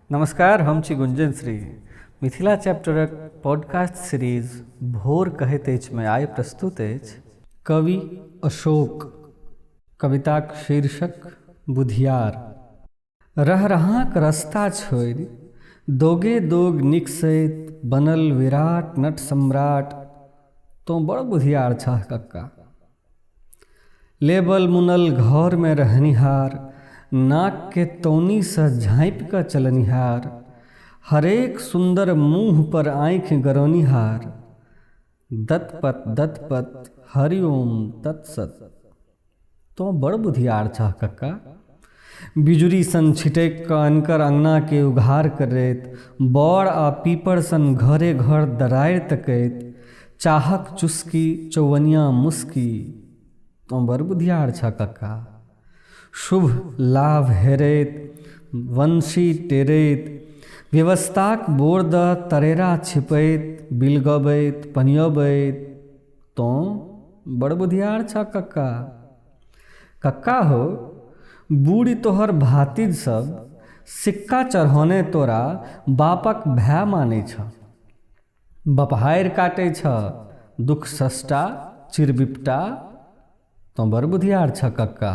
नमस्कार, हम छी गुंजन श्री। मिथिला चैप्टरक पॉडकास्ट सीरीज भोर कहैत अछिमे आइ प्रस्तुत अछि कवि अशोक। कविताक शीर्षक बुधियार। रहरहाँक रस्ता छोड़ि दोगे दोग निकसैत बनल विराट नट सम्राट तोँ बड़ बुधियार छह कक्का। लेबल मुनल घरमे रहनिहार, नाककेँ तौनीसँ झाँपि कऽ चलनिहार, हरेक सुन्दर मुँहपर आँखि गड़ौनिहार, दतपत दतपत हरि ओम तत्सत तोँ बड़ बुधियार छह कक्का। बिजुरी सन छिटकि कऽ अनकर अङनाकेँ उघार करैत, बड़ आ पीपर सन घरे घर दरारि तकैत, चाहक चुस्की चौअनियाँ मुस्की, तोँ बड़ बुधियार छह कक्का। शुभ लाभ हेरैत, वंशी टेरैत, विवशताक बोर दऽ तरेरा छिपैत, बिलगबैत, पनियबैत, तोँ बड़ बुधियार छह कक्का। कक्का हौ, बूड़ि तोहर भातिज सभ सिक्का चढ़ौने तोरा बापक भाय मानै छह। बपहारि काटै छह, दुख सष्टा, चिरबिपटा, तोँ बड़ बुधियार छह कक्का।